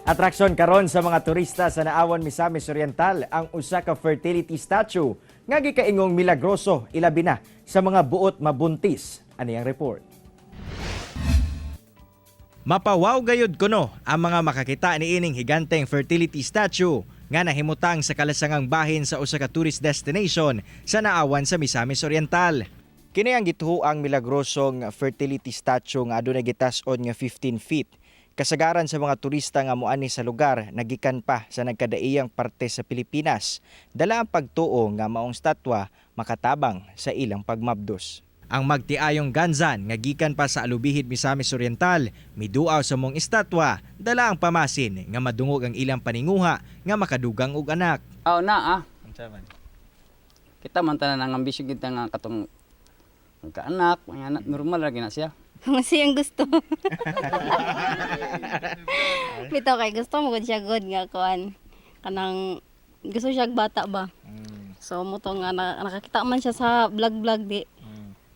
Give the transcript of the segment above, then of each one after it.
Atraksyon karon sa mga turista sa Naawan, Misamis Oriental ang usa ka fertility statue nga gikaingong milagroso, ilabi na sa mga buot mabuntis. Ani ang report. Mapawaw gayud kuno ang mga makakita niining higanteng fertility statue nga nahimutang sa kalasangang bahin sa usa ka tourist destination sa Naawan sa Misamis Oriental. Kini ang gituoang milagrosong fertility statue nga adunay gitas-on nga 15 feet. Kasagaran sa mga turista nga moani sa lugar nagikan pa sa nagkadaiyang parte sa Pilipinas. Dala ang pagtuo nga maong statwa makatabang sa ilang pagmabdos. Ang magtiayong Ganzan nga gikan pa sa Alubijid, Misamis Oriental, miduaw sa maong estatwa, dala ang pamasin nga madungog ang ilang paninguha nga makadugang og anak. Aw na ah. Kita man tanan ang ambisyon kita nga katong magkaanak, mga anak, normal ra gina siya. Kung siyang gusto. Bitaw kay gusto mo gud siya good nga kuan. Kanang gusto siya bata ba. So mo to nga nakakita man siya sa vlog vlog di.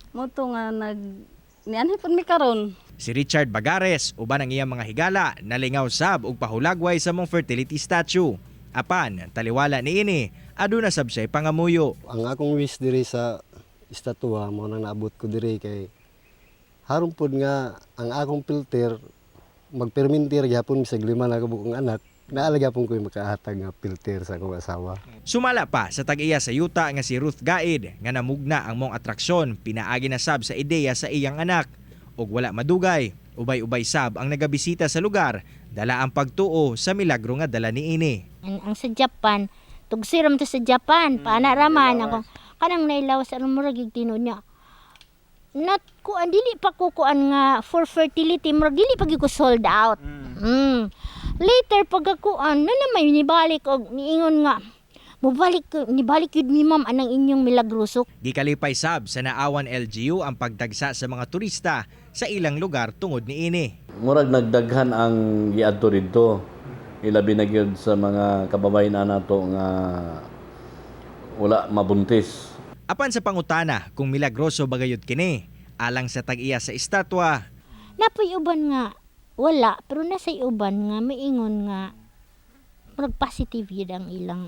Mo to nga nag nianhi pud mi karon. Si Richard Bagares uban ang iyang mga higala nalingaw sab og pahulagway sa maong fertility statue. Apan taliwala niini, aduna sab siya'y pangamuyo. Ang akong wish diri sa estatwa mo nang naabot ko diri kay haron pod nga ang akong filter magpermintir gyapon bisag lima na ka bukong anak, naa gyapon ko makahatag nga filter sa akong asawa. Sumala pa sa tag-iya sa yuta nga si Ruth Gaid nga namugna ang mong atraksyon pinaagi na sab sa ideya sa iyang anak. Ug wala madugay, ubay-ubay sab ang nagabisita sa lugar, dala ang pagtuo sa milagro nga dala niini. Ang sa Japan, tugsiram to sa Japan, paana raman ako. Kanang nailawas ano murag yung tinuod niya. Not kuan, dili pa ko kuan nga for fertility, murag dili pa gyud ko sold out. Later pagkakuan na naman nibalik og niingon nga mobalik nibalik yun mi, ma'am, anang inyong milagroso. Gikalipay sab sa Naawan LGU ang pagdagsa sa mga turista sa ilang lugar tungod niini. Murag nagdaghan ang giadto didto, ilabi na gyud sa mga kababayen nato nga wala mabuntis. Apan sa pangutana kung milagroso ba gayud kini, alang sa tag-iya sa estatwa, Napoy uban nga wala, pero nasa uban nga maingon nga murag positive yun ang ilang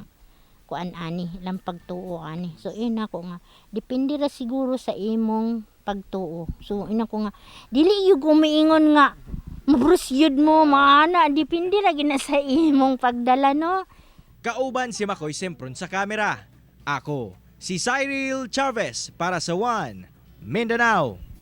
kuan ani, ilang pagtuo ani. So ina ko nga depende ra siguro sa imong pagtuo. So ina ko nga dili yun umiingon nga mabrus yun mo maana, depende ra gina sa imong pagdala, no. Kauban si Makoy Sempron sa kamera. Ako, si Cyril Chavez para sa One Mindanao.